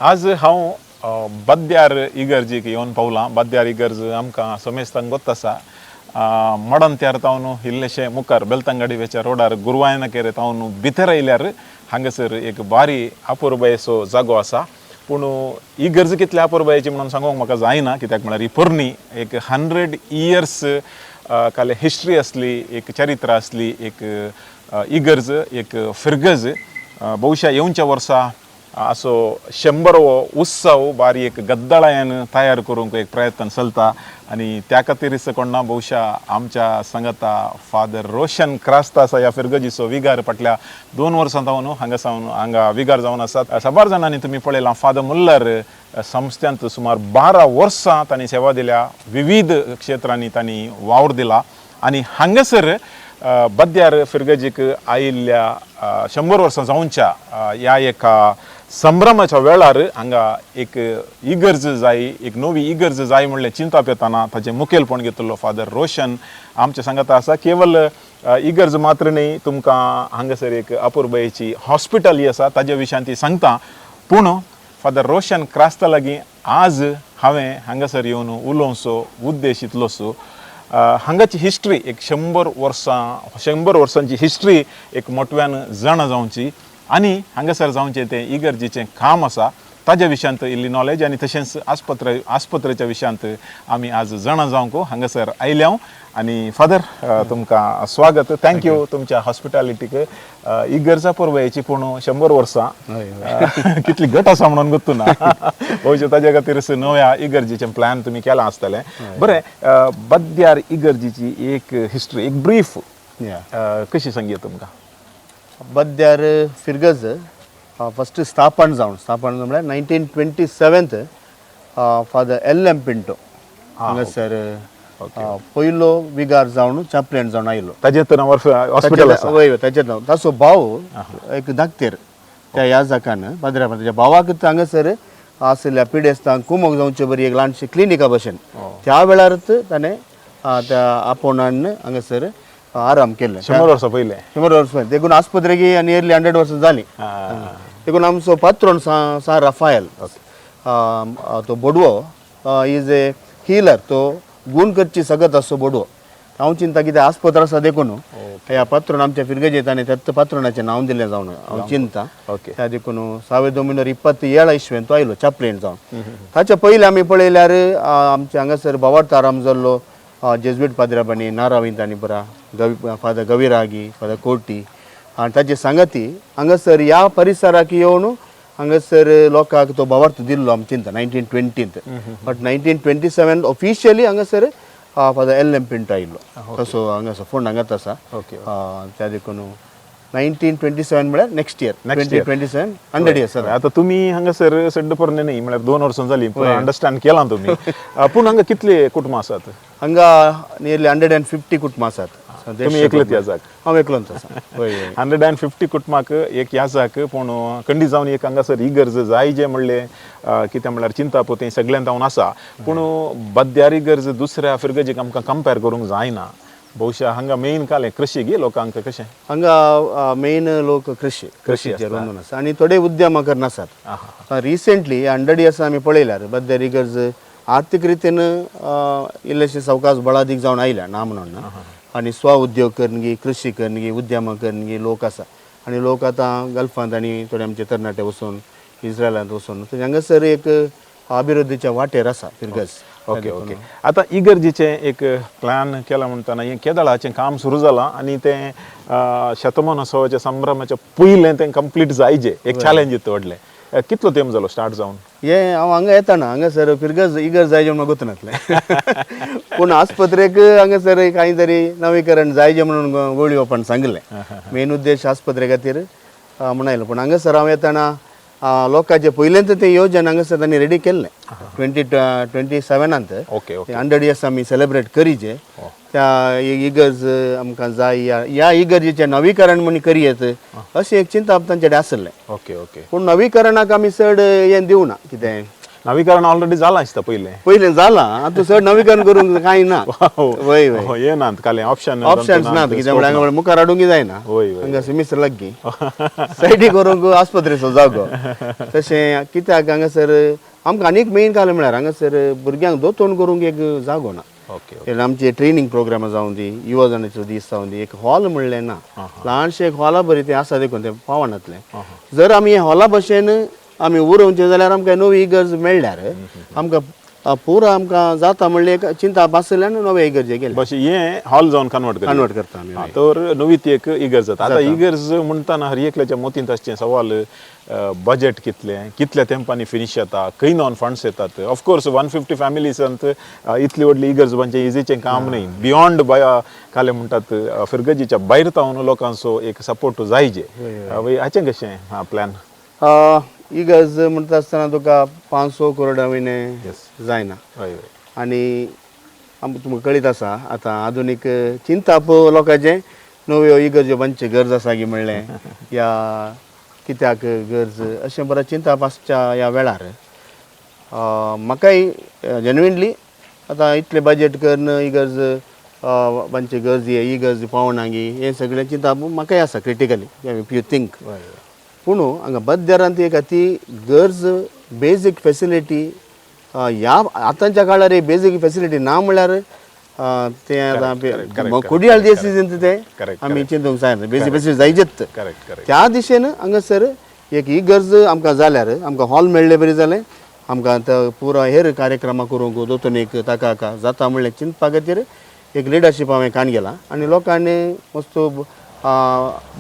आज हांव बद्यार इगर्जीक येवन पावलां. बद्यार इगर्ज आमकां समेस्तांक गोत्त आसा. मडणत्यार तावन इल्लेशे मुखार बेलतंगाडी वेच्या रोडार गुरवायनकेरे तावन भितर आयल्यार हांगासर एक बारी अपुरबायेचो जागो आसा. पूण इगर्ज कितले अपुरबायेची म्हणून सांगूंक म्हाका जायना, कित्याक म्हळ्यार ही पोरणी एक 100 इयर्स काले हिस्ट्री आसली, एक चरित्र आसली, एक इगर्ज, एक फिरगज. बहुशा येवच्या वर्सा असो 100वो उत्सव बारी एक गद्दळायान तयार करूंक एक प्रयत्न चलता आनी त्या खातीरच कोणा बहुशा आमच्या सांगता फादर रोशन क्रास्ता आसा, ह्या फिरगजीचो विगार. फाटल्या 2 वर्सां जावन हांगा सावन हांगा विगार जावन आसात. साबार जाणांनी तुमी पळयलां, फादर मुल्लर संस्थ्यांत सुमार 12 वर्सां तांणी सेवा दिल्या, विविध क्षेत्रांनी तांणी वावर दिला आनी हांगासर बद्यार फिरगजीक आयिल्ल्या 100 वर्सां जावच्या ह्या एका संभ्रमाच्या वेळार हांगा एक इगर्ज जाय, एक नवी इगर्ज जाय म्हणलें चिंताप येताना ताचें मुखेलपण घेतिल्लो फादर रोशन आमच्या सांगाता आसा. केवल इगर्ज मात्र न्ही, तुमकां हांगासर एक अपुरबायेची हॉस्पिटल आसा, ताज्या विशयान ती सांगता. पूण फादर रोशन क्रास्ता लागीं आज हांवें हांगासर येवन उलोवचो उद्देश इतलोसो, हांगाची हिस्ट्री एक 100 वर्सां, 100 वर्सांची हिस्ट्री एक मोटव्यान जाणा जावची आनी हांगासर जावचें तें इगर्जीचें काम आसा ताज्या विशयांत इल्ली नॉलेज आनी तशेंच आस्पत्रेच्या विशयांत आमी आज जाणा जावंक हांगासर आयल्या. आनी फादर, तुमकां स्वागत. Thank you तुमच्या हॉस्पिटॅलिटीक. इगर्जा पुरवयाची, पूण 100 वर्सां कितली घट आसा म्हणून गोत्तू ना. भोवशा ताज्या खातीर नव्या इगर्जीचें प्लॅन तुमी केलां आसतलें. बरें, बद्यार इगर्जीची एक हिस्ट्री, एक ब्रीफ कशी सांगया तुमकां? बद्यार फिरगज फस्ट स्थापन जावन, स्थापन म्हळ्यार 1927 फादर एल एम पिंटो हांगासर पयलो विगार जावन, चॅप्लेन जावन आयलो. ताजें तर हॉस्पिटल आसा. वय, ताचें नांव. ताचो भाव एक धाकतेर त्या ह्या जाकान पाद्र्या, ताच्या भावाक हांगासर आशिल्ल्या पिडेस्तांक कुमोक जावचे बरी एक ल्हानशी क्लिनिका भशेन त्या वेळारच ताणें त्या आपोवण्यान हांगासर आराम केल्लें. 100 वर्सां पयलें. 100 वर्स पयलीं. देखून आस्पत्रेक नियरली 100 वर्सां जालीं. देखून आमचो पात्रोन सा सा राफायल, तो बोडवो is a healer, तो गूण करची सगत आसचो बोडवो. हांव चिंता कितें आस्पत्र आसा, देखून ह्या पात्रोन आमच्या फिरगजेत आनी त्याच पात्रोनाचें नांव दिलें जावन हांव चिंता. त्या देखून सावे दोमिनोर 27 इस्वेन तो आयलो चॅप्लेन जावन. ताच्या पयलीं आमी पळयल्यार आमच्या हांगासर भावार्थ आराम जाल्लो जेज्वीट पाद्र्याबांनी नारावींत आनी बरा गवी फादर गविरागी, फादर कोटी आनी ताचे सांगाती हांगासर ह्या परिसराक येवन हांगासर लोकांक तो भावार्थ दिल्लो आमी चिंता 1920त. बट 1927 ऑफिशियली हांगासर फादर एल एम पिंटो आयिल्लो. तसो हांगासर फोंड हांगाच आसा. त्या देखून 1927 म्हळ्यार next year Next twenty year. 27 100 years. आता तुमी हांगासर सड्ड पोरणे न्ही, म्हळ्यार 2 वर्सां जालीं, अंडरस्टँड केलां तुमी. पूण हांगा कितले कुटुंबां आसात? हांगा नियरली 150 कुटुंबां आसात. तुमी एकलेच याजाक? हांव एकलोच आसा, हय हय. 150 कुटुंबाक एक याजाक, पूण खंडीत जावन एक हांगासर इगर्ज जाय जे म्हणले कितें म्हणल्यार चिंताप तें सगळ्यान जावन आसा. पूण बद्यार इगर्ज दुसऱ्या फिरगजीक आमकां कंपेर करूंक जायना. बहुशा हांगा मेन कालें कृशी गे लोकांक, कशें? हांगा मेन लोक कृषी, कृषीचेर बांदून आसा आनी थोडे उद्यम करना आसात. रिसेंटली 100 इयर्स आमी पळयल्यार बद्यार इगर्ज आर्थीक रितीन इल्लेशे सवकास बळादीक जावन आयल्या, ना म्हणून ना. आनी स्व उद्योग करनगी, कृषी करनगी, उद्यम करनगी लोक आसा आनी लोक आतां गल्फांत आनी थोडे आमचे तरणाटे वचून इस्रायलांत वचून हांगासर एक अभिवृद्धीच्या वाटेर आसा फिरगज. ओके ओके आतां इगर्जीचें एक प्लॅन केलां म्हणटना हें केदळाचें काम सुरू जालां आनी तें शतमानोत्सवाच्या संभ्रमाच्या पयलें तें कंप्लीट जायजे, एक चॅलेंज येता व्हडलें. कितलो तेंप जालो स्टार्ट जावन? हे हांव हांगा येताना हांगासर फिरगज इगर्ज जायजे म्हणून गोतनातलें, पूण आस्पत्रेक हांगासर कांय तरी नवीकरण जायजे म्हणून गोळी बापान सांगिल्लें. मेन उद्देश आस्पत्रे खातीर म्हणून आयलो. पूण हांगासर हांव येताना लोकांचे पयलेंच तें योजन हांगासर तांणी रेडी केल्लें 2027नांत. ओके ओके 100 इयर्स आमी सेलेब्रेट करीचे, त्या इगर्ज आमकां जाय, ह्या ह्या इगर्जेचें नवीकरण म्हणून करयेत अशें एक चिंतप तांचे कडेन आसलें. ओके ओके पूण नवीकरणाक आमी चड हें दिवना कितें. नवीकरण ऑलरेडी जालां दिसता पयलें. पयलें जालां, आतां चड नवीकरण करूंक कांय ना. वय वय. हो, ये नात कालें ऑप्शन. ऑप्शन्स नात, कित्याक म्हळ्यार हांगा मुखार हाडूंक जायना. वय, वय. हांगा सिमिस्टर लागीं सायडी करूंक आस्पत्रेचो जागो तशें कित्याक हांगासर आमकां आनीक मेन काल म्हळ्यार हांगासर भुरग्यांक दोतोन करूंक एक जागो ना. ओके. हे आमचे ट्रेनींग प्रोग्राम जावं दी, युवजणाचो दीस जावं दी, एक हॉल म्हणलें ना. ल्हानशें एक हॉला बरी तें आसा देखून तें पावनातलें. जर आमी हॉला भशेन आमी उरोवचें जाल्यार आमकां नवी इगर्ज मेळ्ळ्यार आमकां पुरो आमकां जाता म्हणलें एक चिंता आसल्यान नवे इगर्जे गेले. बस हें हॉल जावन कन्वर्ट कर. कन्वर्ट करता आमी. हा, तर नवी ती एक इगर्ज जाता. आतां इगर्ज म्हणटाना हर एकल्याच्या मतींत आसचें सवाल, बजेट कितलें, कितल्या तेंपांनी फिनीश जाता, खंय नॉन फंड्स येतात. ऑफकोर्स 150 फॅमिलीसांत इतली व्हडली इगर्ज बांदचें इजीचें काम न्ही. बियॉन्ड काले म्हणटात फिरगजीच्या भायर तावन लोकांचो एक सपोर्ट जायजे. वय, हाचें कशें हा प्लॅन? इगर्ज म्हणटा आसतना तुका 500 करोडा वयने जायना. हय हय. आनी आमकां तुमकां कळीत आसा आतां आधुनीक चिंताप लोकांचें, नव्यो इगर्ज्यो बांदची गरज आसा की म्हणलें या कित्याक गरज अशें बरें चिंताप आसच्या ह्या वेळार म्हाकाय जेन्युइनली आतां इतलें बजेट करून इगर्ज बांदची गरज, ही इगर्ज पावना गी, हें सगळें चिंताप म्हाकाय आसा क्रिटिकली if you think. पूण हांगा बद्दरांत एक ती गरज बेजीक फेसिलिटी ह्या आतांच्या काळार बेजीक फेसिलिटी ना म्हणल्यार तें आतां कोडियाळ दिस ते आमी चिंतूंक जायना, बेजीक फेसिलिटी जायजेच. Correct correct. त्या दिशेन हांगासर एक ही गरज आमकां जाल्यार आमकां हॉल मेळ्ळें बरी जालें, आमकां आतां पुरो हेर कार्यक्रमां करूंक दोतोनीक ताका जाता म्हणलें चिंतपा खातीर एक लिडरशीप हांवें काण गेला आनी लोकांनी मस्त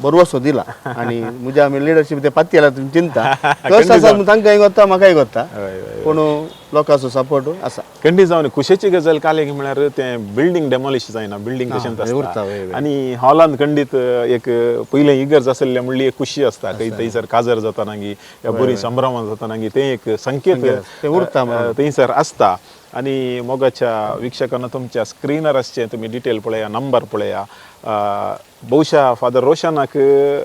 बरवसो दिला आनी म्हज्या आमी लिडरशीप ते पातयेला तुमी चिंता कस आसा तांकांय गोत्ता म्हाकाय गोत्ता, पूण लोकांचो सपोर्ट आसा. खंडीत जावन खुशेची गजाल काल म्हळ्यार तें बिल्डींग डेमोलिश जायना, बिल्डींग तशेंच उरता, आसता. आनी हॉलांत खंडीत एक पयलें इगर्ज आसलें म्हणली एक खुशी आसता. खंय थंयसर काजर जाता गी या बरी संभ्रम जाता गी, तें एक संकेत तें उरता थंयसर आसता. आनी मोगाच्या वीक्षकांना तुमच्या स्क्रिनार आसचें तुमी डिटेल पळया, नंबर पळया. बहुशा फादर रोशनाक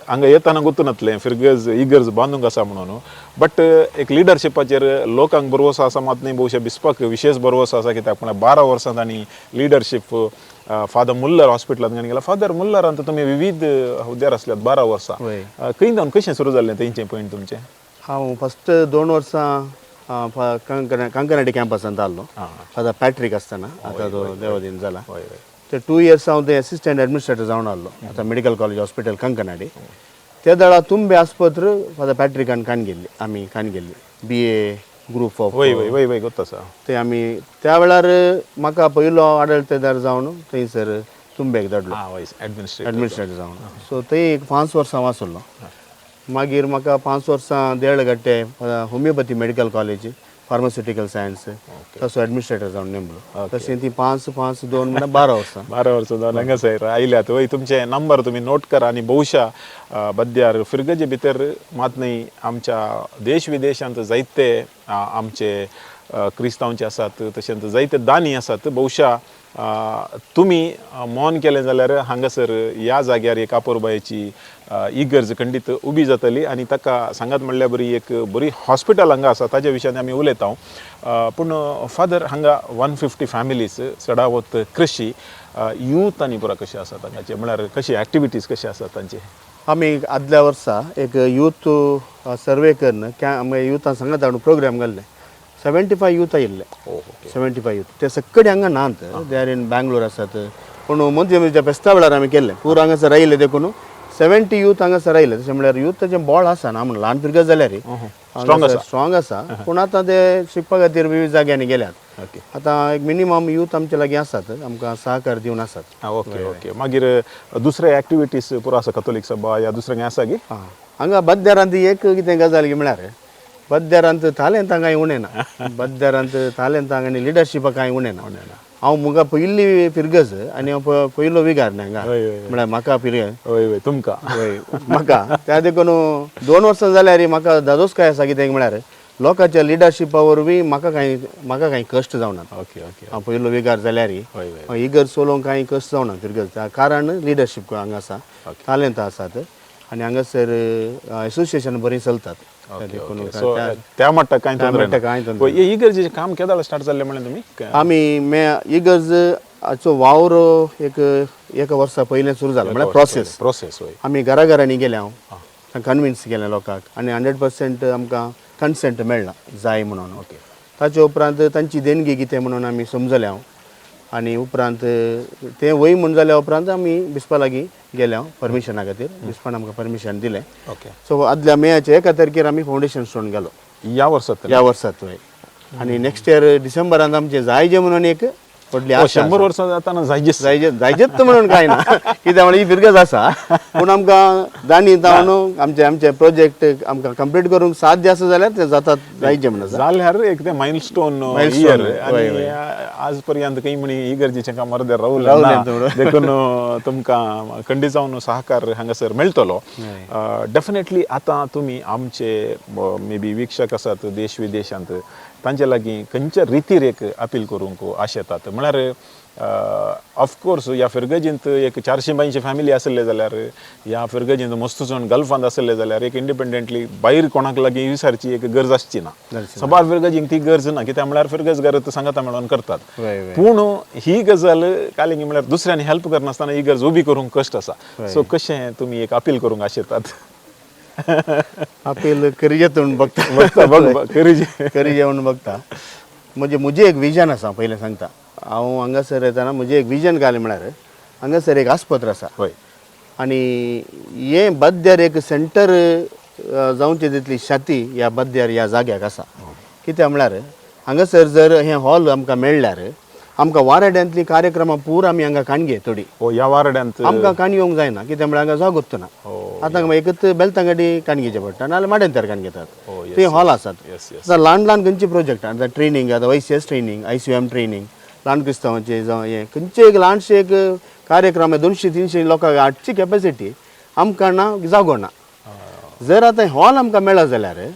हांगा येताना गोत्तू फिरगज इगर्ज बांदूंक आसा म्हणून, बट एक लिडरशिपाचेर लोकांक बरवसो आसा मात न्ही, बहुशा बिस्पाक विशेष बरवसो आसा. कित्याक म्हळ्यार 12 वर्सां तांणी लिडरशीप फादर मुल्लर हॉस्पिटलांत गेला. फादर मुल्लरांत तुमी विविध हुद्द्यार आसल्यात 12 वर्सां, खंय जावन कशें सुरू जाल्लें तेंचें पॉयंट तुमचें? हांव फस्ट 2 वर्सां कांकनाडी कॅम्पसांत आहलो फादर पॅट्रीक आसतना, आतां तो देवादीन जाला. ते 2 इयर्स हांव ते असिस्टंट एडमिनिस्ट्रेटर जावन आहलो आतां मेडिकल कॉलेज हॉस्पिटल कंकनाडी. ते दळा तुंबे आस्पत्र फादर पॅट्रिकान कान गेल्ली, आमी कान गेल्ली BA group of. वय वय वय वय, गोत्त आसा. ते आमी त्या वेळार म्हाका पयलो आडळतेदार जावन थंयसर तुंबेक धाडलो. एडमिनिस्ट्रेटर जावन. सो थंय एक 5 वर्सां वाचलो. मागीर म्हाका 5 वर्सां देड गट्टे homeopathy medical college pharmaceutical science तसो एडमिनिस्ट्रेटर जावन नेमलो. तशें ती 5 5 2 म्हणल्यार 12 वर्सां. 12 वर्सां जावन हांगासर आयल्यात. वय, तुमचे नंबर तुमी नोट करा. आनी बहुशा बद्यार फिरगजे भितर मात न्ही, आमच्या देश विदेशांत जायते आमचे क्रिस्तांवचे आसात, तशेंच जायते दानी आसात. बहुशा तुमी मौन केलें जाल्यार हांगासर ह्या जाग्यार एक अपुरबायेची इगर्ज खंडीत उबी जातली. आनी ताका सांगात म्हणल्यार बरी एक बरी हॉस्पिटल हांगा आसा, ताज्या विशयान आमी उलयता. पूण फादर हांगा 150 फॅमिलीज चडावत कृशी यूथ आनी पुरा कशें आसा तांचे, म्हळ्यार कशी एक्टिविटीज कशी आसात तांचे? आमी आदल्या वर्सा एक यूथ सर्वे करून आमी युथां सांगात हाडून प्रोग्राम घाल्ले. 75 यूथ आयिल्ले. 75 यूथ ते सक्कडे हांगा नात, they are in Bangalore आसात. पूण मोंती फेस्ता वेळार आमी केल्ले पूर हांगासर आयिल्ले देखून 70 यूथ हांगासर आयिल्ले. तशें म्हळ्यार यूथाचें बळ आसा ना म्हण, ल्हान भुरगें जाल्यार स्ट्रॉंग आसा, पूण आतां ते शिकपा खातीर विविध जाग्यांनी गेल्यात. आतां एक मिनिमम यूथ आमचे लागीं आसात, आमकां सहकार दिवन आसात. Okay okay. मागीर दुसरे एक्टिविटीज पुरो आसा कथोलीक सभा या दुसरें कांय आसा गी? हांगा बद्देरांत एक कितें गजाल म्हळ्यार बद्देरांत तालेंतां कांय उणें ना, बद्देरांत तालेंतां आनी लिडरशिपाक कांय उणें ना. हांव मुगा पयली फिरगज आनी हांव पयलो विगार न्ही हांगा, म्हळ्यार म्हाका फिरगज. हय हय, तुमकां. वय, म्हाका त्या देखून 2 वर्सां जाल्यार म्हाका दादोसकाय आसा. कितें म्हळ्यार लोकांच्या लिडरशिपा वरवीं म्हाका कांय कश्ट जावना. Okay okay. हांव पयलो विगार जाल्यार इगर्ज चलोवंक कांय कश्ट जावना फिरगज, कारण लिडरशीप हांगा आसा, तालेंतां आसात. आनी हांगासर एसोसिएशन बरीं चलतात. देखून सो त्या मट्टाक कांय त्या तोंदरे मट्टाक कांय ना. तोंदरे ही इगर्जेचें काम केदाळ स्टार्ट जाल्लें म्हणलें तुमी? आमी मे इगर्ज हाचो वावर एक एका वर्सा पयलें सुरू जाला, म्हळ्यार प्रोसेस. प्रोसेस, वय. आमी घराघरांनी गेले, हांव कन्विन्स केलें लोकांक आनी 100% आमकां कन्सेंट मेळ्ळा जाय म्हणून. ताचे उपरांत तांची देणगी कितें म्हणून आमी समजले हांव आनी उपरांत तें वय म्हूण जाल्या उपरांत आमी बिस्पा लागीं गेले हांव परमिशना खातीर. बिस्पान आमकां परमिशन दिलें. सो आदल्या मेयाच्या 1 तारखेर आमी फावंडेशन स्टोन गेलो. ह्या वर्सात? ह्या वर्सात, वय. आनी नेक्स्ट इयर डिसेंबरांत आमचें जायजें म्हणून एक व्हडली आशा. 100 वर्सां जाताना जायजेच. जायजे, जायजेच म्हणून कांय ना, कित्याक म्हळ्यार ही फिरगज आसा, पूण आमकां जाणी जावन आमचे आमचे प्रोजेक्ट आमकां कंप्लीट करूंक साध्य आसा जाल्यार ते जातात, जायजे म्हणून आसा. जाल्यार एक ते मायलस्टोन Milestone, year. वय, आणि वय. आज पर्यंत काही म्हणी इगर्जेचें काम अर्दें रावलें रावलें ना. थोडं. देखून तुमकां खंडीत जावन सहकार हांगासर मेळटलो डेफिनेटली. आतां तुमी आमचे मे बी वीक्षक आसात देश विदेशांत, तांचे लागीं खंयच्या रितीर एक अपील करूंक आशेतात? म्हळ्यार ऑफकोर्स ह्या फिरगजींत एक 482 फॅमिली आसले जाल्यार, ह्या फिरगजींत मस्त जण गल्फांत आसले जाल्यार, एक इंडिपेंडंटली भायर कोणाक लागीं विचारची एक गरज आसची ना. गरज. सबार फिरगजींक ती गरज ना, कित्याक म्हळ्यार फिरगज सांगाता मेळोन करतात. वय वय पूण ही गजाल कालिंगी म्हळ्यार दुसऱ्यांनी हेल्प करनासतना ही गरज उबी करूंक कश्ट आसा. सो कशें तुमी एक अपील करूंक आशेतात? अपील करीजेत म्हणून बघता. बघता, बघ बघ, करीजे. करीजे म्हणून बघता. म्हणजे म्हजें एक विजन आसा, पयलें सांगता हांव. हांगासर येतना म्हजें एक विजन घालें, म्हळ्यार हांगासर एक आस्पत्र आसा आनी हें बद्यार एक सेंटर जावचें तितली शाती ह्या बद्यार ह्या जाग्याक आसा. कित्याक म्हळ्यार हांगासर जर हें हॉल आमकां मेळ्ळ्यार आमकां वाराड्यांतलीं कार्यक्रमां पूरा आमी हांगा काणगे थोडी. हो, ह्या वारड्यांत. आमकां काणी येवंक जायना, कित्याक म्हळ्यार हांगा जागोच ना. आतां एकच बेलतांगडी काणी घेवचें पडटा, नाजाल्यार माड्यांतर काणी घेतात. थंय हॉल आसात. येस येस आतां ल्हान ल्हान खंयचे प्रोजेक्ट, आतां ट्रेनींग, आतां YCS training, ICM training, ल्हान क्रिस्तांवाचे जावं हें खंयचे एक ल्हानशे एक कार्यक्रम, 200-300 लोकांक हाडची कॅपेसिटी आमकां ना, जागो ना. जर आतां हॉल आमकां मेळत जाल्यार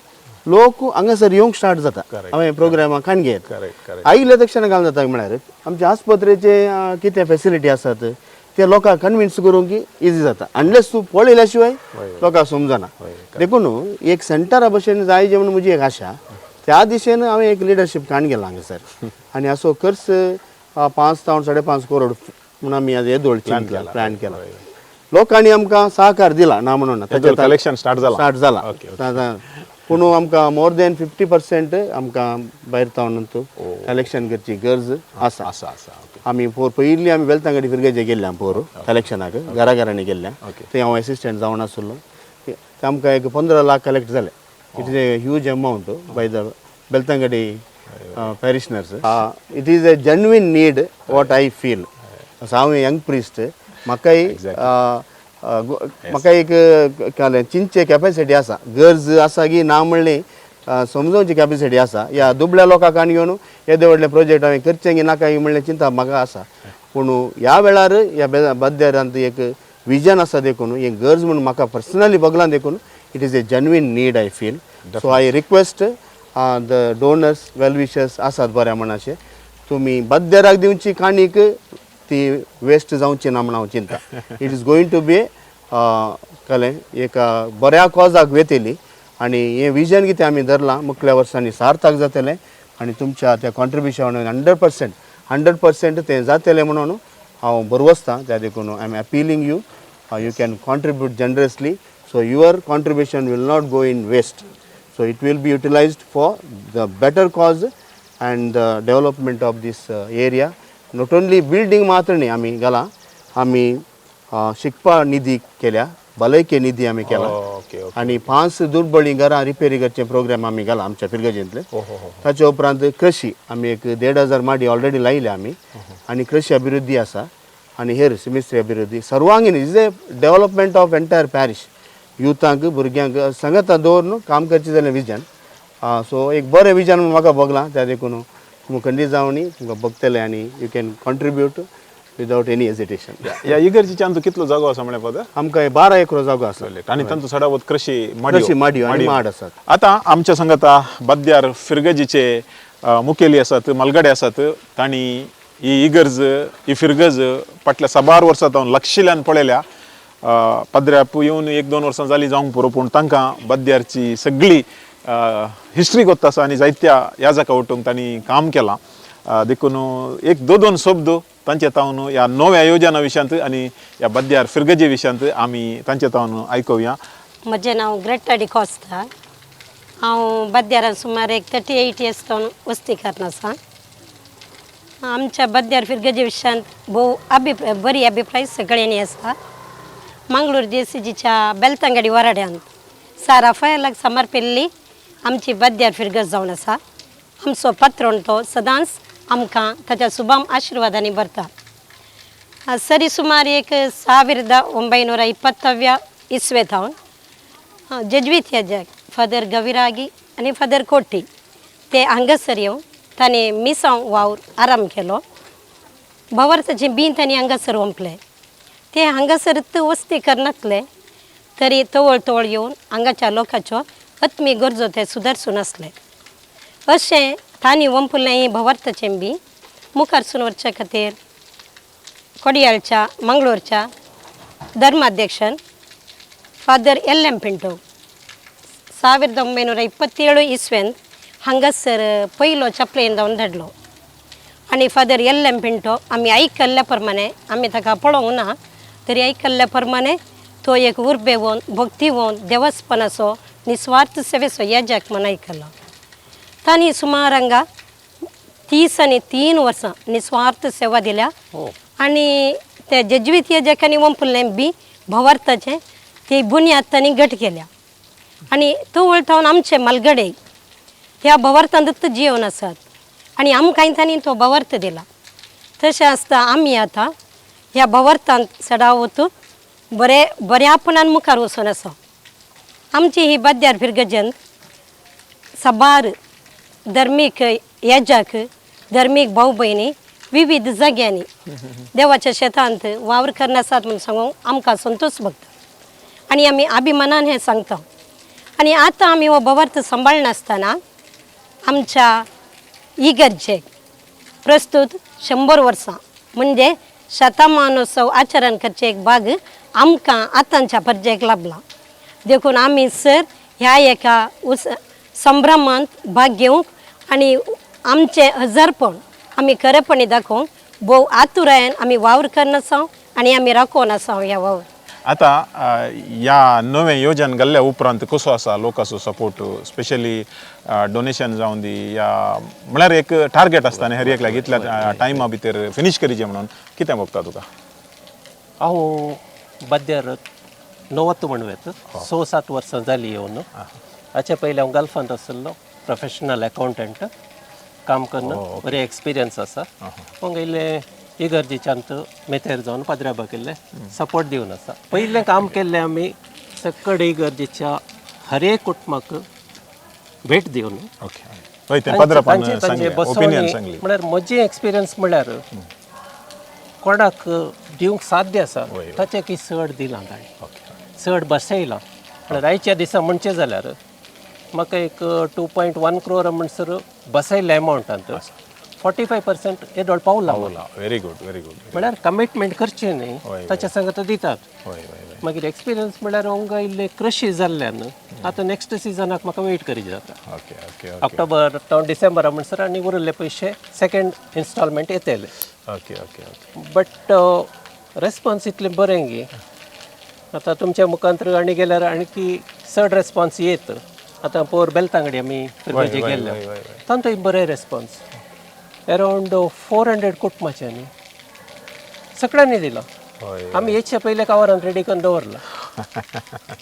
लोक हांगासर येवंक स्टार्ट जाता. हांवें प्रोग्रामाक काणी घेत करेक्ट करेक्ट आयिल्ल्या तक्षण घालून जाता, म्हळ्यार आमच्या आस्पत्रेचे कितें फेसिलिटी आसात ते लोकांक कन्विन्स करूंक इजी जाता. अनलेस तूं पळयल्या शिवाय लोकांक समजना. देखून एक सेंटरा भशेन जाय जे म्हणून म्हजी एक आशा. त्या दिशेन हांवें एक लिडरशीप काण गेला हांगासर आनी असो खर्च 5 जावन 5.5 करोड म्हणून आमी आज येदोळ चिंतला, प्लॅन केला. लोकांनी आमकां सहकार दिला, ना म्हणून ना. ताच्या कलेक्शन स्टार्ट जाला? स्टार्ट जाला. पूण आमकां मोर दॅन 50% आमकां भायर तावन कलेक्शन करची गरज आसा. आसा आसा, ओके. आमी पोर पयलीं आमी बेलतांगडी फिरगेजे गेल्ले पोर कलेक्शनाक, घरा घरांनी गेल्ले. थंय हांव एसिस्टंट जावन आसलो. ते आमकां एक 15 लाख कलेक्ट जाले. It is a huge amount by the Belthangady parishioners. It is a genuine need, what I feel. हांव यंग प्रिस्ट, म्हाकाय म्हाका एक कळ्ळें चिंतचे कॅपेसिटी आसा, गरज आसा की ना म्हणलें समजोवची कॅपेसिटी आसा. ह्या दुबळ्या लोकांक आनी घेवन येदे व्हडले प्रोजेक्ट हांवें करचें की नाका म्हणलें चिंता म्हाका आसा. पूण ह्या वेळार ह्या बद्यारांत एक विजन आसा, देखून एक गरज म्हणून म्हाका पर्सनली बगलां, देखून it is a genuine need I feel. So I request the donors, well wishers आसात बऱ्या मनाचे, तुमी बद्देराक दिवची काणीक ती वेस्ट जावची ना म्हण हांव चिंता. It is going to be, कळ्ळें, एक बऱ्या कॉजाक वेतली आनी हें विजन कितें आमी धरलां मुखल्या वर्सांनी सार्थक जातलें आनी तुमच्या त्या कॉन्ट्रिब्युशन 100%, 100% तें जातलें म्हणून हांव भरवसतां. त्या देखून I am appealing you, you can contribute generously, so your contribution will not go in waste. So it will be utilized for the better cause and the development of this area. Not only building मात्र न्ही आमी घाला, आमी शिकपा निधी केल्या, भलायकी निधी आमी केला ओके ओके आनी पांच दुर्बळी घरां रिपेरी करचे प्रोग्राम आमी घाला आमच्या फिरगजेंतले. हो हो हो ताच्या उपरांत कृषी आमी एक 1500 माडी ऑलरेडी लायल्या आमी आनी कृषी अभिवृद्धी आसा आनी हेर सिमिस्त्री अभिवृद्धी सर्वांगीण is a development of entire parish. युथांक, भुरग्यांक सांगाता दवरून काम करचें जाल्यार विजन. सो एक बरें विजन म्हूण म्हाका भोगलां. त्या देखून तुमकां खंडीत जावनी तुमकां बगतले आनी you can contribute without any hesitation. ह्या इगर्जीच्यान कितलो जागो आसा म्हळ्यार फादर? आमकां 12 एकरो जागो आसा. आनी तांचो सडावत कृषी माडयो. कृषी माडयो आनी माड आसात. आतां आमच्या संगता बद्यार फिरगजीचे मुखेली आसात, मलगडे आसात. तांणी ही इगर्ज, ही फिरगज फाटल्या साबार वर्सां तावन लक्षिल्यान पळयल्या. पाद्र्याप येवन एक दोन वर्सां जालीं जावंक पुरो, पूण तांकां बद्यारची सगळी हिस्ट्री गोत्त आसा आनी जायत्या ह्या जाका उठूंक तांणी काम केलां. देखून एक दोन दोन शब्द तांचे तावन ह्या नव्या योजना विशयांत आनी ह्या बद्यार फिरगजे विशयांत आमी तांचे तावन आयकुया. म्हजें नांव ग्रेटा डिकॉस्ता. हांव बद्यारान सुमार एक 38 इयर्स जावन वस्ती करना आसा. आमच्या बद्यार फिरगजे विशयांत भोव अभिप्राय, बरी अभिप्राय सगळ्यांनी आसा. मंगळूर जे सी जीच्या बेलतंगडी वराड्यांत सा राफायलाक समर्पिल्ली आमची बद्यार फिरगज जावन आसा. आमचो पत्रोण तो सदांच आमकां ताच्या सुबाम आशिर्वादांनी भरता. सरी सुमार एक 1920व्या इस्वे थावन जेज्वीत याजक फादर गविरागी आनी फादर कोटी ते हांगासर येवन तांणी मिसांव वावर आराम केलो. भवार्थाचें बीं तांणी हांगासर ओंपलें. ते हांगासरच वस्ती करनासले तरी तवळ तवळ येवन हांगाच्या लोकांच्यो आत्मीक गरजो ते सुदारसून आसले. अशें तांणी ओंपलें ही भवार्थाचें बीं मुखारसून वचच्या खातीर कोडियाळच्या मंगळूरच्या ಧರ್ಮಾಧ್ಯಕ್ಷನ್ फादर एल एम पिंटो 1927 इस्वेंत हांगासर पयलो चपलेन जावन धाडलो आनी फादर एल एम पिंटो आमी आयकल्ल्या प्रमाणे, आमी ताका पळोवंक ना तरी आयकल्ल्या प्रमाणे तो एक उर्बेवन भक्तीवन देवस्पणाचो निस्वार्थ सेवेचो याजक म्हूण आयकलो. तांणी सुमार हांगा 33 वर्सां निस्वार्थ सेवा दिल्या आनी ते जेज्वीत याजकांनी वंपल्लें बी भवार्थाचें ती बुन्याद तांणी घट केल्या आनी तवळ थावन आमचे मालगडे ह्या भवार्थांतूच जियोवन आसात आनी आमकांय तांणी तो भवार्थ दिला. तशें आसता आमी आतां ह्या भवार्थांत सदांच बरे बऱ्यापणान मुखार वचून आसा. आमची ही बद्यार फिरगजन साबार धर्मीक याजक, धर्मीक भाव भयणी विविध जाग्यांनी देवाच्या शेतांत वावर करना आसात म्हूण सांगूंक आमकां संतोश भोगता आनी आमी अभिमानान हें सांगता. आनी आतां आमी हो भवार्थ सांबाळनासतना आमच्या इगर्जेक प्रस्तूत 100 वर्सां म्हणजे शतमानोत्सव आचरण करचें एक भाग आमकां आतांच्या परजेक लाभला. देखून आमी सर ह्या एका संभ्रमांत भाग घेवंक आनी आमचें हजारपण आमी खरेपणी दाखोवंक भोव आतुरायेन आमी वावर करना आसा आनी आमी राखोवन आसा ह्या वावर. आतां ह्या नवें योजन घाल्ल्या उपरांत कसो आसा लोकांचो सपोर्ट, स्पेशली डोनेशन जावन दी या म्हळ्यार एक टार्गेट आसता न्ही हर एकल्याक इतल्या टायमा भितर फिनीश करीचें म्हणून, कितें भोगता तुका? हांव बद्यार णवत म्हणूं 6-7 वर्सां जालीं येवन. हाचे पयलीं हांव गल्फांत आशिल्लो, प्रोफेशनल अकावंटंट काम करून बरें एक्सपिरियन्स आसा. मग इल्लें इगर्जेच्यांत मेतेर जावन पाद्र्याबाक इल्लें सपोर्ट दिवन आसा. पयलें काम केल्लें आमी सकड इगर्जेच्या हर एक कुटुंबाक भेट दिवन ओके, हय तें पाद्रापान तांचे सांगलें, बसवणी ओपिनियन सांगली. म्हळ्यार म्हजी एक्सपिरियन्स म्हळ्यार कोणाक दिवंक साध्य आसा ताचें की चड दिलां ताणें, चड बसयलां. म्हळ्यार आयच्या दिसा म्हणचें जाल्यार म्हाका एक 2.1 क्रोर म्हणसर बसयल्ल्या एमावंटांत 45% येदोळ पावला. Very good, very good. म्हळ्यार कमिटमेंट करचें न्ही ताच्या संगत दितात. हय हय हय. मागीर एक्सपिरियन्स म्हळ्यार हांगा इल्लें कृशी जाल्ल्यान आतां नेक्स्ट सिजनाक म्हाका वेट करीत जाता. Okay okay. ऑक्टोबर जावं डिसेंबरा म्हणसर आनी उरिल्ले पयशे सेकंड इन्स्टॉलमेंट येतले. Okay okay okay. But response इतलें बरें गी आतां तुमच्या मुखांत आनी गेल्यार आणकी चड रेस्पॉन्स येत. आतां पोर बेलतांगडी आमी फिरगजे गेल्ले तांचो बरें रेस्पॉन्स अरावंड 400 कुटुंबाच्यांनी सगळ्यांनी दिला. आमी येच्या पयले कवरान रेडी करून दवरला.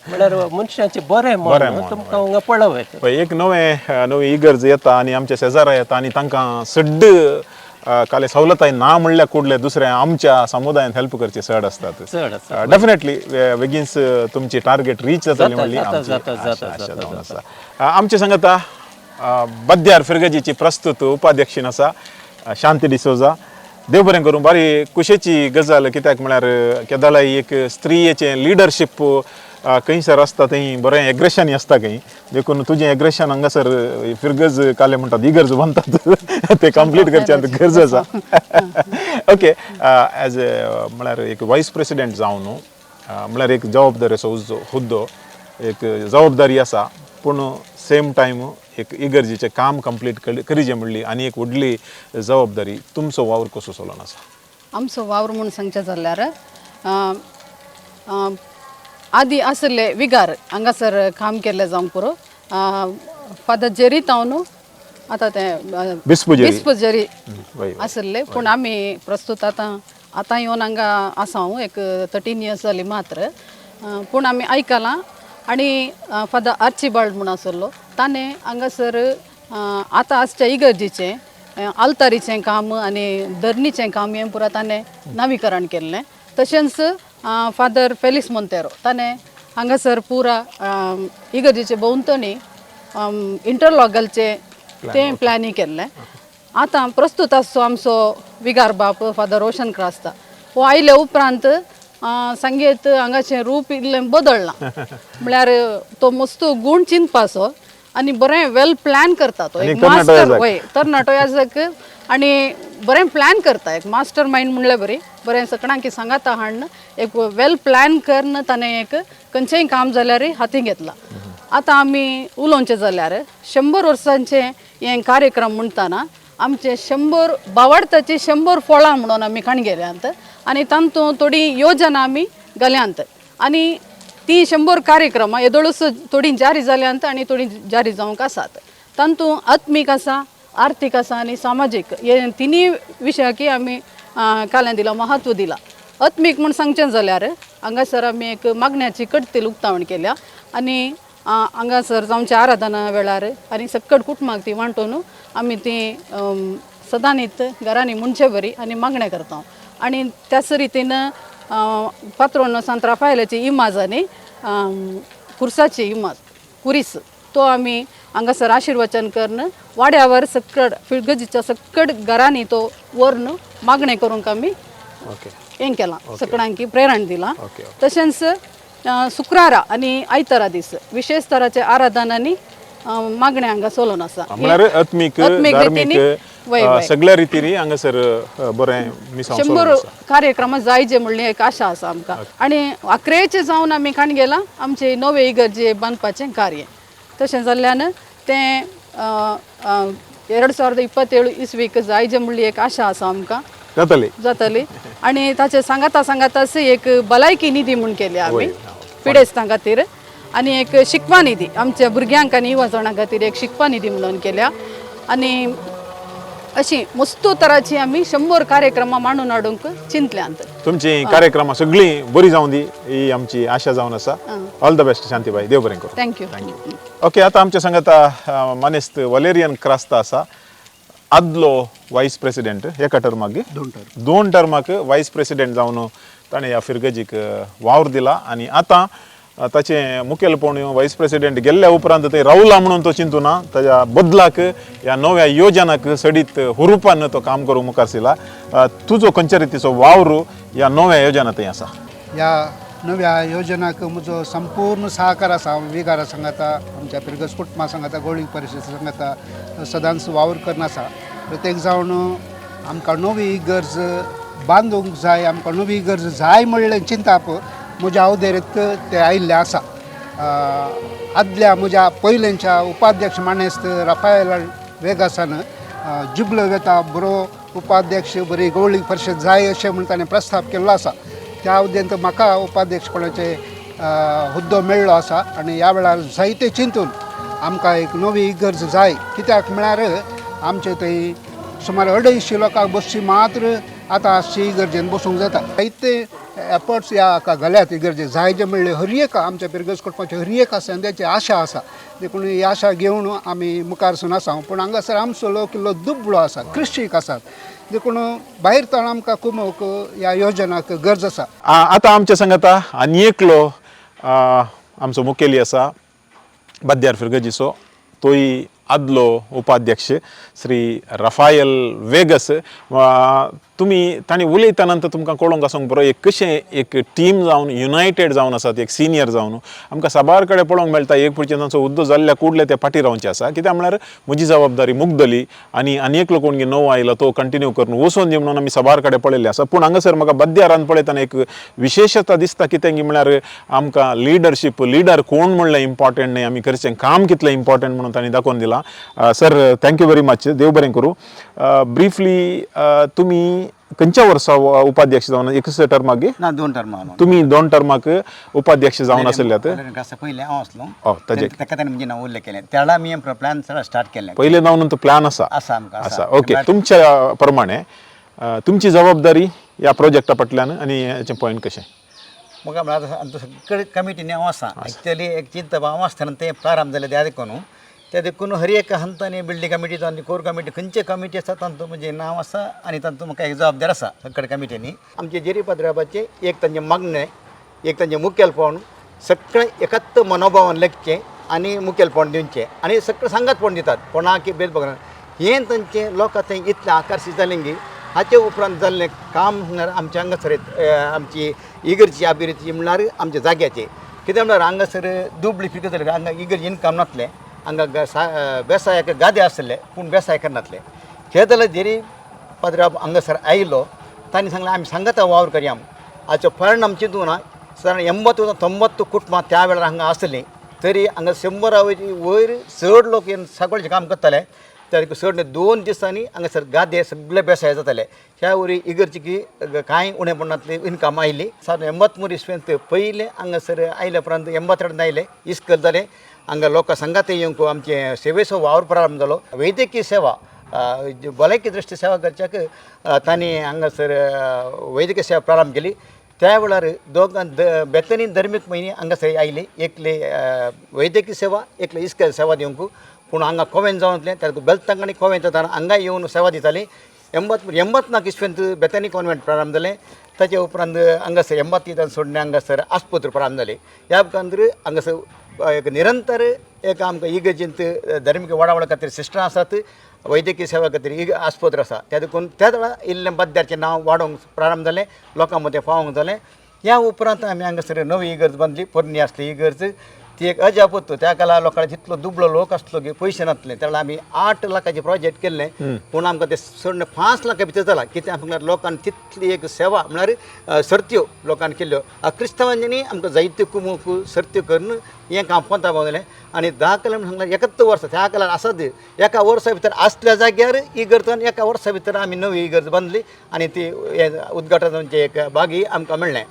म्हळ्यार मनशाचें बरें मन तुमकां हांगा पळोवं येता. एक नवें नवी इगर्ज येता आनी आमच्या शेजारा येता आनी तांकां सड्ड काले सवलताय ना म्हणल्यार कुडले दुसरे आमच्या समुदायांत हेल्प करचे चड आसतात. चड आसा. डेफिनेटली बेगीनच तुमची टार्गेट रीच जातली म्हणली आशा जावन आसा. आमचे सांगता बद्यार फिरगजीची प्रस्तुत उपाध्यक्षीन आसा शांती डिसोजा. देव बरें करूं. बारी कुशेची गजाल कित्याक म्हळ्यार केदळाय एक स्त्रियेचें लिडरशीप खंयसर आसता थंय बरें एग्रेशन आसता खंय, देखून तुजें एग्रेशन हांगासर फिरगज काले म्हणटात इगर्ज बांदतात ते कंप्लीट करचें गरज आसा. ओके, एज ए म्हळ्यार एक वायस प्रेसिडेंट जावन म्हळ्यार एक जबाबदारेचो हुद्दो, एक जबाबदारी आसा, पूण सेम टायम एक इगर्जीचें काम कंप्लीट करीजे म्हणली आनी एक व्हडली जबाबदारी. तुमचो वावर कसो चलोन आसा? आमचो वावर म्हूण सांगचें जाल्यार आदी आशिल्ले विगार हांगासर काम केल्लें जावंक पुरो. फादर जेरी तावन आतां तें बिस्प जेरी. बिस्प जेरी वय. आशिल्ले, पूण आमी प्रस्तूत आतां आतां येवन हांगा आसा हांव एक 13 इयर्स जाली मात्र. पूण आमी आयकलां आनी फादर आर्चिबाल्ड म्हूण आसलो, ताणें हांगासर आतां आसच्या इगर्जीचें आल्तारीचें काम आनी धरणीचें काम हें पुरा ताणें नवीकरण केल्लें. तशेंच फादर फेलिक्स मोंतेरो ताणें हांगासर पुरा इगर्जीचे भोंवतणी इंटरलॉक घालचें तें प्लॅनी केल्लें. आतां प्रस्तूत आसचो आमचो विगार बाप फादर रोशन क्रास्ता हो आयले उपरांत सांगेत हांगाचें रूप इल्लें बदललां. म्हळ्यार तो मस्त गूण चिंतपाचो आनी बरें वेल प्लॅन करता तो. आनी एक तरणाटो मास्टर याजक. वय, तरणाटो याजक आनी बरें प्लॅन करता, एक मास्टर मायंड म्हणल्यार बरी बरें सगळ्यांकी सांगाता हाडून एक वेल प्लॅन करून ताणें एक खंयचेंय काम जाल्यार हाती घेतलां. आतां आमी उलोवचें जाल्यार 100 वर्सांचें हें कार्यक्रम म्हणटाना आमचे 100 बावडताची 100 फळां म्हणून आमी काणगेल्यांत आनी तातूंत थोडी योजना आमी घाल्यांत आनी ती 100 कार्यक्रमां येदोळूच थोडी जारी जाल्यांत आनी थोडी जारी जावंक आसात. तातूंत आत्मीक आसा, आर्थीक आसा आनी सामाजीक, हे तिनूय विशयाकी आमी काल्यां दिलां, महत्व दिलां. आत्मीक म्हूण सांगचें जाल्यार हांगासर आमी एक मागण्याची कट्टील उक्तावण केल्या आनी हांगासर जावच्या आराधना वेळार आनी सक्कड कुटुंबाक ती वांटून आमी ती सदांनीत घरांनी म्हणचे बरी आनी मागणें करता. आनी त्याच रितीन पात्रोन सांत राफायलाची इमाज आनी कुर्साची इमाज कुरीस तो आमी हांगासर आशिर्वचन करून वाड्यावर सक्कड फिरगजीच्या सक्कड घरांनी तो व्हरून मागणें करूंक आमी हें केलां, सगळ्यांकी प्रेरण दिलां. तशेंच शुक्रारा आनी आयतारा दीस विशेश तराचे आराधन आनी मागणें हांगा चलोवन आसा. म्हळ्यार आत्मीक, आत्मीक धार्मीक, रितीनी, वय, वय. सगळ्या रितीनी हांगासर बरें मिसांव 100 कार्यक्रम जायचे म्हणली एक आशा आसा आमकां. आनी आक्रेचे जावन आमी काणगेला आमचे नवे इगर्जे बांदपाचें कार्य तशें जाल्ल्यान तें 2027 इसवीक जायचे म्हणली एक आशा आसा आमकां. जातली जातली. आनी ताचे सांगाता सांगाताच एक भलायकी निधी म्हूण केल्या आमी पिडेस्तां खातीर आनी एक शिकपा निधी आमच्या भुरग्यांक आनी युवा जाणां खातीर एक शिकपा निधी म्हणून केल्या. आनी अशी मस्तू तराची आमी 100 कार्यक्रमां मांडून हाडूंक चिंतल्यांत. तुमची कार्यक्रमां सगळीं बरी जावं दी ही आमची आशा जावन आसा. ऑल the best शांतीबाई, देव बरें करूं. Thank you. Okay, आतां आमच्या सांगाता मानेस्त वलेरियन क्रास्ता आसा, आदलो वायस प्रेसिडेंट एका टर्माक, 2 टर्माक वायस प्रेसिडेंट जावन ताणें ह्या फिरगजीक वावर दिला आनी आतां ताचें मुखेलपण वायस प्रेसिडेंट गेल्ल्या उपरांत थंय रावला म्हणून तो चिंतूना, ताज्या बदलाक ह्या नव्या योजनाक सडीत हुरुपान तो काम करूंक मुखार सरला. तुजो खंयच्या रितीचो वावर ह्या नव्या योजना थंय आसा? ह्या नव्या योजनाक म्हजो संपूर्ण सहकार आसा. हांव विगारा सांगाता, आमच्या पिरगज कुटुंबा सांगाता, गोळी परिशद सांगाता सदांच वावर करून आसा. प्रत्येक जावन आमकां नवी इगर्ज बांदूंक जाय, आमकां नवी इगर्ज जाय म्हणलें चिंताप म्हज्या अवदेरीत तें आयिल्लें आसा. आदल्या म्हज्या पयलेंच्या उपाध्यक्ष मानेस्त राफायल वेगासान जिबलो वेता बरो उपाध्यक्ष, बरी गवळी परिशद जाय अशें म्हूण ताणें प्रस्ताव केल्लो आसा. त्या अवदेंत म्हाका उपाध्यक्षपणाचे हुद्दो मेळ्ळो आसा आनी ह्या वेळार जायते चिंतून आमकां एक नवी इगर्ज जाय. कित्याक म्हळ्यार आमचे थंय सुमार 250 लोकांक बसची मात्र आतां आसची इगर्जेन बसूंक जाता. जायते एफर्ट्स ह्या हाका घाल्यात इगर्जे जाय जे म्हणलें हर एक आमच्या पिरगज कुटुंबाचे हर एक आसा ताची आशा आसा. देखून ही आशा घेवन आमी मुखार सून आसा. पूण हांगासर आमचो लोक इल्लो दुबळो आसा, क्रिश्टीक आसात, देखून भायर ताण आमकां कुमोक ह्या योजनाक गरज आसा. आतां आमच्या सांगाता आनी एकलो आमचो मुखेली आसा बद्यार फिरगजीचो, तोय आदलो उपाध्यक्ष श्री रफायल वेगस. तुमी तांणी उलयता नंतर तुमकां कळोंक आसूंक बरो एक कशें एक टीम जावन युनायटेड जावन आसात, एक सिनियर जावन आमकां साबार कडेन पळोवंक मेळटा. एक पुढचे तांचो उद्दो जाल्ल्या कुडले ते फाटीं रावचे आसा, कित्याक म्हळ्यार म्हजी जबाबदारी मुगदली आनी आनी एकलो कोण नवो आयलो तो कंटिन्यू करून वचोन दी म्हणून आमी साबार कडेन पळयल्ले आसा. पूण हांगासर म्हाका बद्यारान पळयतना एक विशेशता दिसता कितें की म्हळ्यार आमकां लिडरशीप, लिडर कोण म्हणलें इम्पॉर्टंट न्हय, आमी करचें काम कितलें इम्पॉर्टंट म्हणून तांणी दाखोवन दिलां. Sir thank you very much, देव बरें करूं. ब्रिफली तुमी खंयच्या वर्सा उपाध्यक्ष जावन, एकच टर्माक गे? ना, दोन टर्मां. तुमी दोन टर्माक उपाध्यक्ष जावन आशिल्ल्यात. पयलें हांव आसलो. हो, ताजे. ताका ताणें म्हजें नांव उल्लेख केलें त्या वेळार आमी प्लॅन सगळो स्टार्ट केलें. पयलें जावन तो प्लॅन आसा. आसा आमकां. आसा, ओके. तुमच्या प्रमाणे तुमची जबाबदारी ह्या प्रोजेक्टा फाटल्यान आनी हेचें पॉयंट कशें? म्हाका म्हळ्यार आमचो सगळे कमिटीनी हांव आसा. एक्चुअली एक चिंतप हांव आसतना तें प्रारंभ जालें त्या देखून, त्या देखून हर एक हंतांनी बिल्डींग कमिटी जावन कोर कमिटी खंयचे कमिटी आसा तांचो म्हजें नांव आसा आनी तांचो म्हाका एक जबाबदार आसा. सगळे कमिटींनी आमचे जेरी पाद्राबाचें एक तांचें मागणें, एक तांचें मुखेलपण सगळें एकाच मनोभावान लेखचें आनी मुखेलपण दिवचें आनी सगळें सांगातपण दितात, कोणाक भेदभाव करना. हें तांचें लोकां थंय इतलें आकर्शीत जालें की हाचे उपरांत जाल्लें काम म्हळ्यार आमच्या हांगासर आमची इगर्जी अभिरुची म्हळ्यार आमच्या जाग्याची. कित्याक म्हळ्यार हांगासर दुबळी फिकर जाली, हांगा इगर्जी इनकम नासलें, हांगा वेवसायाक गादे आसले पूण वेवसाय करनासले. हे जाल्यार जेरी पाद्राब हांगासर आयलो तांणी सांगलें आमी सांगाता वावर करया. हाचो परिणाम चिंतूं ना सादारण 80 90 कुटुंबां त्या वेळार हांगा आसलीं तरी हांगा 100 वयर चड लोक येवन सगळें काम करताले. त्या चड 2 दिसांनी हांगासर गादे सगळे बेसाय जाताले. ह्या वरी इगर्जीकी कांय उणेपणांतली इनकम आयली. सादारण 83 इस्वेंत पयलें हांगासर आयल्या उपरांत 82 आयलें इस्कल जालें. हांगा लोकां सांगात येवंक आमचे सेवेचो वावर प्रारंभ जालो. वैद्यकीय सेवा, भलायकी दृश्टी सेवा करच्याक तांणी हांगासर वैद्यकीय सेवा प्रारंभ केली. त्या वेळार दोगां बेतनी धर्मीक म्हयने हांगासर आयली, एकले वैद्यकीय सेवा, एकले इस्कल सेवा दिवंक. पूण हांगा कोवेंत जावन वतलें त्या बेलतंगणी कोवेंत जाता हांगा येवन सेवा दिताली. 84 इस्वेंत बेतनी कॉन्वेंट प्रारंभ जालें. ताचे उपरांत हांगासर 83 सोडणे हांगासर आस्पत्र प्रारंभ जाली. ह्या उपरांत हांगासर एक निरंतर एक आमकां इगर्जींत धर्मीक वाडावळ खातीर सिस्टरां आसात, वैद्यकीय सेवा खातीर आस्पत्र आसा. त्या देखून त्या वेळार इल्लें बद्याचें नांव वाडोवंक प्रारंभ जालें, लोकां मदें पावोंक जालें. ह्या उपरांत आमी हांगासर नवी इगर्ज बांदली. पोरणी आसली इगर्ज ती एक अजाप त्या काळार लोकांक जितलो दुबळो लोक आसलो की पयशे नासले. त्या वेळार आमी 8 लाखाचें प्रोजेक्ट केल्लें पूण आमकां तें सोडून 5 लाखां भितर जाला. कित्याक म्हळ्यार लोकांनी तितली एक सेवा म्हळ्यार सर्त्यो लोकांनी केल्ल्यो. क्रिस्तांवांनी आमकां जायत्यो कुमूक सर्त्यो करून हें काम पोंता पावलें. आनी 10 कला म्हणल्यार 71 वर्सां त्या काळार आसात एका वर्सा भितर आसल्या जाग्यार इगर्ज आनी एका वर्सा भितर आमी नवी इगर्ज बांदली आनी ती उद्घाटनाचें एक बागी आमकां मेळ्ळें.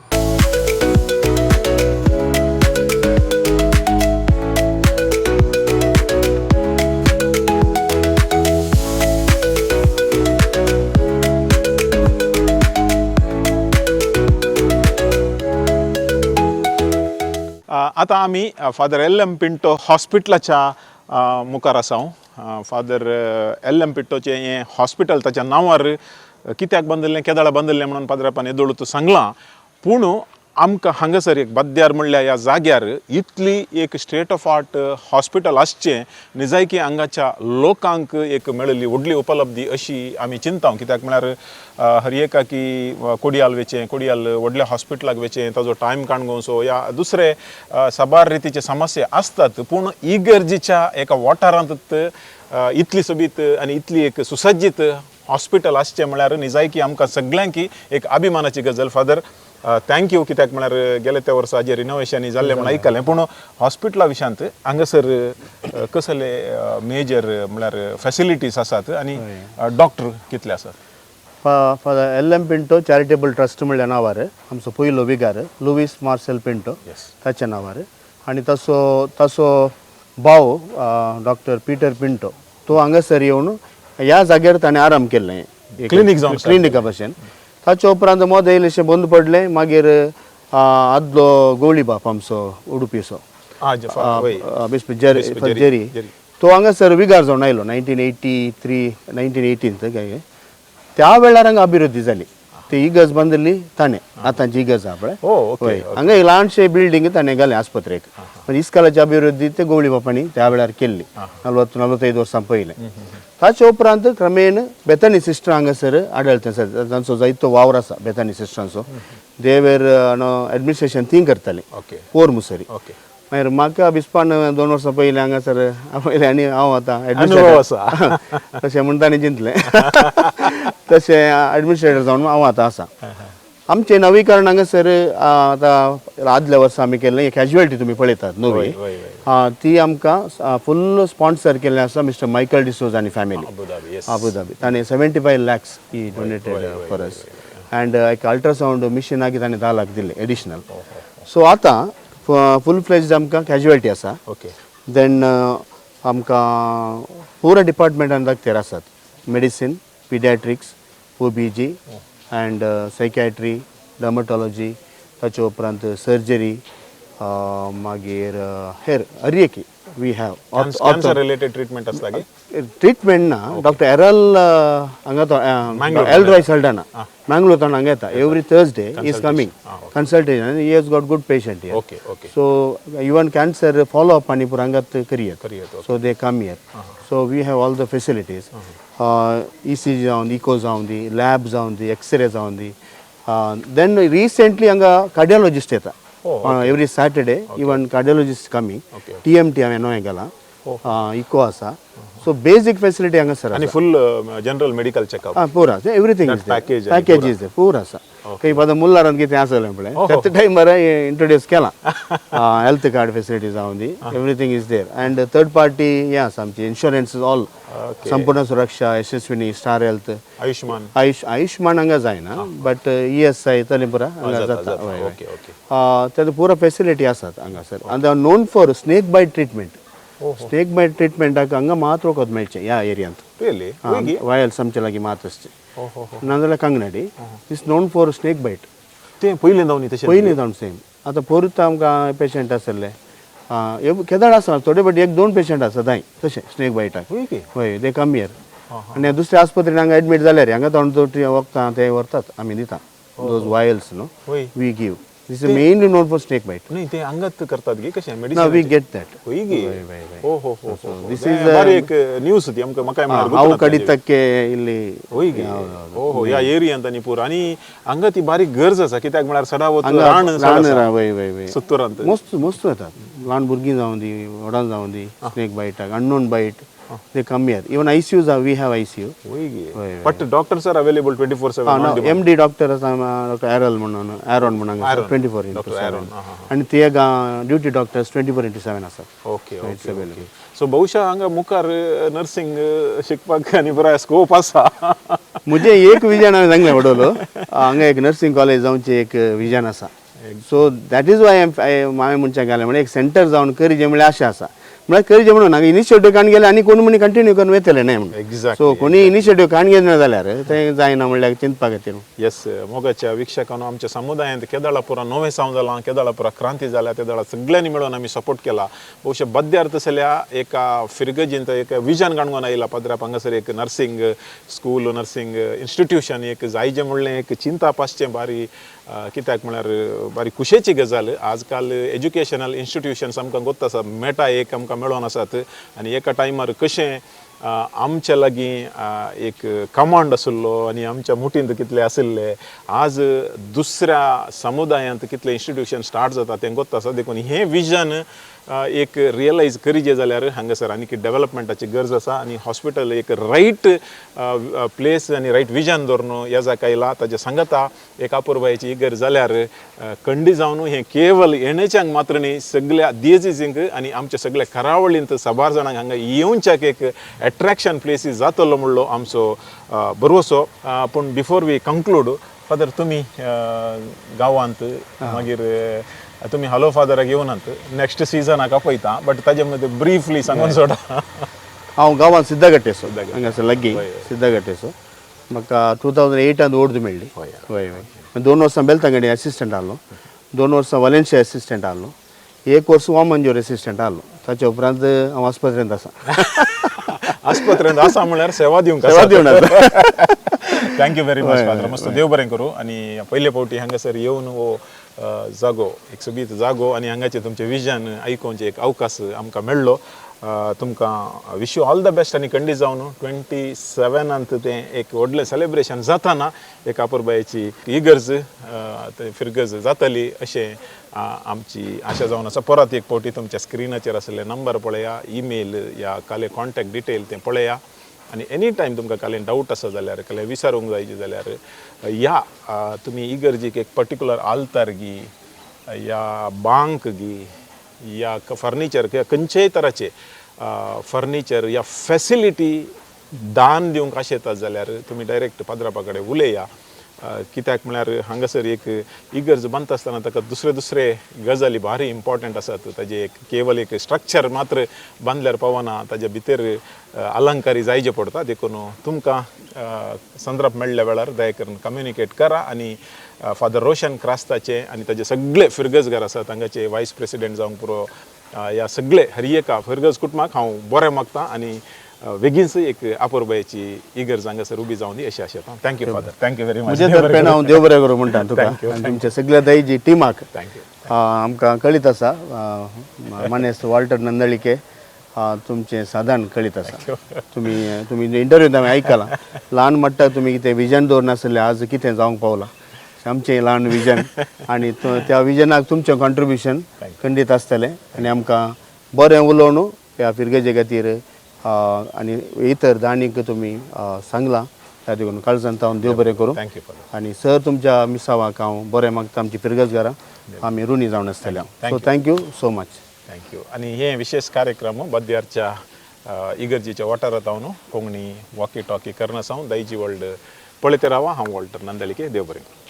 आतां आमी फादर एल एम पिंटो हॉस्पिटलाच्या मुखार आसा. हांव फादर एल एम पिंटोचें हें हॉस्पिटल ताच्या नांवार कित्याक बांदिल्लें, केदळा बांदिल्लें म्हणून पाद्रापान येदोळूच सांगलां. पूण आमकां हांगासर एक बद्यार म्हणल्यार ह्या जाग्यार इतली एक स्टेट ऑफ आर्ट हॉस्पिटल आसचें निजायकी हांगाच्या लोकांक एक मेळिल्ली व्हडली उपलब्धी अशी आमी चिंता. कित्याक म्हळ्यार हर एका की कोडियाल वेचें, कोडियाल व्हडल्या हॉस्पिटलाक वेचें, ताजो टायम काणगोवचो या दुसरे साबार रितीचे समस्या आसतात. पूण इगर्जीच्या एका वाठारांत इतली सोबीत आनी इतली एक सुसज्जीत हॉस्पिटल आसचें म्हळ्यार निजायकी आमकां सगळ्यांकी एक अभिमानाची गजाल. फादर thank you, कित्याक म्हळ्यार गेले त्या वर्सा जे रिनोवेशन जाल्लें म्हण आयकलें. पूण हॉस्पिटला विशयांत हांगासर कसले मेजर म्हळ्यार फॅसिलिटीज आसात आनी डॉक्टर कितले आसात? Father L M Pinto charitable trust म्हणल्या नांवार आमचो पयलो विगार लुवीस मार्सेल पिंटो ताच्या नांवार आनी तसो ताचो भाव डॉक्टर पिटर पिंटो तो हांगासर येवन ह्या जाग्यार ताणें आराम केल्लें, क्लिनीक जावन क्लिनिका भशेन. ताच्या उपरांत मोद येयलेशें बंद पडलें. मागीर आदलो गोवळी बाप आमचो उडुपीचो जेरी तो हांगासर विगार जावन आयलो 1983 1918 काय त्या वेळार हांगा अभिवृद्धी जाली. ती इगर्ज बांदिल्ली ताणें, आतांची इगर्ज आहा पळय. ओ, ओके. हय, हांगा एक ल्हानशें बिल्डींग ताणें घालें आस्पत्रेक. म्हणजे इस्कालाची अभिवृद्धी ते गोवळी बापांनी त्या वेळार केल्ली, 40-45 वर्सां पयलें. ताचे उपरांत क्रमेण बेतानी सिस्टर हांगासर आडळते आसा, तांचो जायतो वावर आसा बेतानी सिस्टरांचो. दे वेर एडमिनिस्ट्रेशन ती करताली पोरमुसरी. मागीर म्हाका बिस्पान 2 वर्सां पयलीं हांगासर आपयलें आनी हांव आतां अनुभव आसा. तशें म्हूण ताणें चिंतलें, तशें एडमिनिस्ट्रेटर जावन हांव आतां आसा. आमचें नवीकरण हांगासर आतां आदल्या वर्सा आमी केल्लें कॅज्युअलिटी तुमी पळयतात नवी, ती आमकां फुल स्पॉन्सर केल्लें आसा मिस्टर मायकल डिसोज आनी फॅमिली, अबुधाबी. ताणें 75 lakhs he donated for us. And एक अल्ट्रासावंड मिशिनाक ताणें 10 लाख दिले एडिशनल. सो आतां फूल फ्लेज्ड आमकां कॅज्युअलिटी आसा. देन आमकां पुरा डिपार्टमेंटान डॉक्टर आसात, medicine, paediatrics, OBG and psychiatry, dermatology, ताचे उपरांत सर्जरी, मागीर हेर हर एक we have. Cancer related treatment आसता की ट्रिटमेंट ना, डॉक्टर एरल हांगा तो एल रॉय सल्डाना मँगलोर ताण हांगा येता every Thursday is coming consultation, he has got good patient here. Okay okay so even cancer follow up आनी पुरा हांगात करयत. करयत, so they come here. So we have all the facilities, ECG जावन दी, इको जावन दी, लॅब जावन दी, x-ray जावन दी. Then recently हांगा कार्डियोलॉजिस्ट येता every Saturday, even cardiologist coming. TMT हांवें नवें घालां, इको आसा. सो बेजीक फेसिलिटी हांगासर. आनी फुल जनरल मेडिकल चेकअप. पुरा everything is package. Package is पुरा आसा. खंय आतां मुल्लारान कितें आसलें पळय त्या टायमार इंट्रोड्यूस केलां, हेल्थ कार्ड फेसिलिटी जावन दी, everything is there. And third party हें आसा आमची इन्शुरन्स ऑल, संपूर्ण सुरक्षा, यशस्विनी, स्टार हेल्थ, आयुष्मान. आयुष्मान हांगा जायना, बट ESI तले पुरा हांगा जाता. ओके ओके तेका पुरा फेसिलिटी आसात हांगासर. आनी known for snake bite treatment, snake bite ट्रिटमेंटाक हांगा मात्र वखद मेळचें ह्या एरियांत. रियली? वायल्स आमचे लागीं मात आसचें, नाजाल्यार Kankanady is known for snake bite. ते पयलीं जावन तशें पयलीं जावन सेम. आतां पोरूत आमकां पेशंट आसले केदाळ आसा थोडे, बट 1-2 पेशंट आसा दाय तशें स्नेक बायटाक. हय, ते कम here. आनी दुसऱ्या आस्पत्रेन हांगा एडमीट जाल्यार हांगा ताणून वखदां ते व्हरतात, आमी दिता those वायल्स न्हू, we give. This is mainly known for snake bite. न्ही, ते हांगात करतात गी कशें ना, मेडिसिन? We get that. होय गी? हो हो हो. This is बारी एक न्यूज ती आमकां, म्हाका. हांव कडितक्के इल्ली. होय गी? हो हो, ह्या एरियांत आनी पुरो आनी हांगा ती बारीक गरज आसा, कित्याक म्हळ्यार सदावत रान. रान. वय वय वय. सुत्तुरांत. मस्त मस्त येतात, ल्हान भुरगीं जावं दी, व्हडां जावं दी, snake बायटाक unknown bite they come here. Even ICU we have ICU. होय गी? But doctors are available 24/7? MD doctor आसा, डॉक्टर एरल म्हणून, एरोन म्हणून, 24x7. आनी ते ड्युटी डॉक्टर्स 24x7 आसात. ओके ओके, सो बहुशा हांगा मुखार नर्सिंग शिकपाक आनी बरो स्कोप आसा. म्हजें एक विजन हांवें सांगलें वडोलो, हांगा एक नर्सिंग कॉलेज जावचें एक विजन आसा. सो that is why हांवें मनशाक घालें म्हणजे एक सेंटर जावन करीजे म्हणल्यार आशा आसा, म्हळ्यार करीजे म्हणून हांगा इनिशिएटीव काडून गेले आनी कोण म्हणी कंटिन्यू करून वयतले न्हय म्हणून. सो कोणी इनिशिएटीव काडून घेतना जाल्यार तें जायना म्हणल्यार चिंतपा खातीर. येस, मोगाच्या वीक्षकांनो, आमच्या समुदायांत केदाळापुरा नवें सावं जालां, केदाळापुरा क्रांती जाल्या, तेदाळा सगळ्यांनी मेळून आमी सपोर्ट केला. बहुशा बद्यार तसल्या एका फिरगजींत एक विजन काणून आयला पाद्राप, हांगासर एक नर्सिंग स्कूल, नर्सिंग इन्स्टिट्यूशन एक जायजें म्हणलें एक चिंताप आसचें बारी. कित्याक म्हळ्यार बारी खुशेची गजाल, आजकाल एज्युकेशनल इन्स्टिट्यूशन्स आमकां गोत्त आसा, मेटा एक आमकां मेळोन आसात. आनी एका टायमार कशें आमच्या लागीं एक कमांड आशिल्लो आनी आमच्या मुठींत कितले आशिल्ले, आज दुसऱ्या समुदायांत कितले इन्स्टिट्यूशन स्टार्ट जाता तें गोत्त आसा. देखून हें विजन एक रियलायज करीजे जाल्यार हांगासर आनीक डेवलपमेंटाची गरज आसा. आनी हॉस्पिटल एक रायट प्लेस आनी रायट विजन धरून ह्या जाका आयला, ताजे सांगता एक अपुरबायेची गरज जाल्यार खंडी जावन हें केवल एणेच्यांक मात्र न्ही, सगळ्या दियेजींक आनी आमच्या सगळ्या करावळींत साबार जाणांक हांगा येवच्याक एक एट्रॅक्शन प्लेसीस जातलो म्हणलो आमचो भरवसो. पूण बिफोर we conclude father, तुमी गांवांत मागीर तुमी हॅलो फादराक येवनात, नेक्स्ट सिजनाक आपयता, बट ताजे मदीं ब्रीफली सांगून सोडा. हांव गांवांत सिद्धगट्टेचो, हांगासर लागीं सिद्धगट्टेचो. म्हाका 2008 ओर्द मेळ्ळी. हय हय. 2 वर्सां बेलतंगडी असिस्टंट आहलो, 2 वर्सां वलेन्शिया असिस्टंट आहलो, 1 वर्स वामनजोर असिस्टंट आहलो. ताच्या उपरांत हांव आस्पत्रेंत आसा. आस्पत्रेंत आसा म्हळ्यार सेवा दिवंक? सेवा दिवन आसा. Thank you very much father, मस्त देव बरें करूं. आनी पयले फावटी हांगासर येवन हो जागो एक सोबीत जागो आनी हांगाचें तुमचें विजन आयकोवचें एक अवकाश आमकां मेळ्ळो. तुमकां wish you all the best. आनी खंडीत जावन 27 तें एक व्हडलें सेलेब्रेशन जाताना एक अपुरबायेची इगर्ज ते फिरगर्ज जातली अशें आमची आशा जावन आसा. परत एक फावटी तुमच्या स्क्रिनाचेर आसले नंबर पळया, ईमेल या काले कॉन्टॅक्ट डिटेल तें पळया. आनी एनी टायम तुमकां कालें डावट आसा जाल्यार, कालें विचारूंक जाय जाल्यार या तुमी इगर्जीक एक पर्टिकुलर आल्तार गी या बांक गी या फर्निचर खंयचेय तराचे फर्निचर या फॅसिलिटी दान दिवंक आशेतात जाल्यार तुमी डायरेक्ट पाद्रापा कडेन उलया. कित्याक म्हळ्यार हांगासर एक इगर्ज बांदता आसतना ताका दुसरे दुसरे गजाली भारी इम्पॉर्टंट आसात. ताजे एक केवल एक स्ट्रक्चर मात्र बांदल्यार पावना, ताजे भितर अलंकारी जायचे पडटा. देखून तुमकां संदर्भ मेळ्ळ्या वेळार दया करून कम्युनिकेट करा. आनी फादर रोशन क्रास्ताचे आनी ताजे सगळे फिरगजगार आसात हांगाचे वायस प्रेसिडेंट जावंक पुरो, ह्या सगळे हर एका फिरगज कुटुंबाक हांव बरें मागता आनी बेगीनच एक अपुरबायेची इगर्ज हांगासर उबी जावं दी अशें आशेता. Thank you father, thank you very much. म्हजे तर्फेन हांव देव बरें करूं म्हणटा तुका आनी तुमच्या सगळ्या दायजी टिमाक. Thank you. आमकां कळीत आसा, मानेस्त वॉल्टर नंदळिके, तुमचें सादारण कळीत आसा. तुमी तुमी इंटरव्यू हांवें आयकला. ल्हान म्हणटा तुमी कितें विजन दवरनासलें, आज कितें जावंक पावलां आमचें ल्हान विजन आनी त्या विजनाक तुमचें कॉन्ट्रिब्युशन खंडीत आसतलें. आनी आमकां बरें उलोवन ह्या फिरगेजे खातीर आनी इतर दाणीक तुमी सांगलां त्या देखून काळजान हांव देव बरें करूं. Thank you father. आनी सर तुमच्या मिसावाक हांव बरें मागता. आमची फिरगजगारां आमी ऋणी जावन आसतले. So thank you so much. Thank you. आनी हे विशेष कार्यक्रम बद्यारच्या इगर्जीच्या वाठारांत हांव कोंकणी वॉकी टॉकी करना सावन दायजी वर्ल्ड पळयत रावा. हांव वॉल्टर नंदलिके, देव बरें करूं.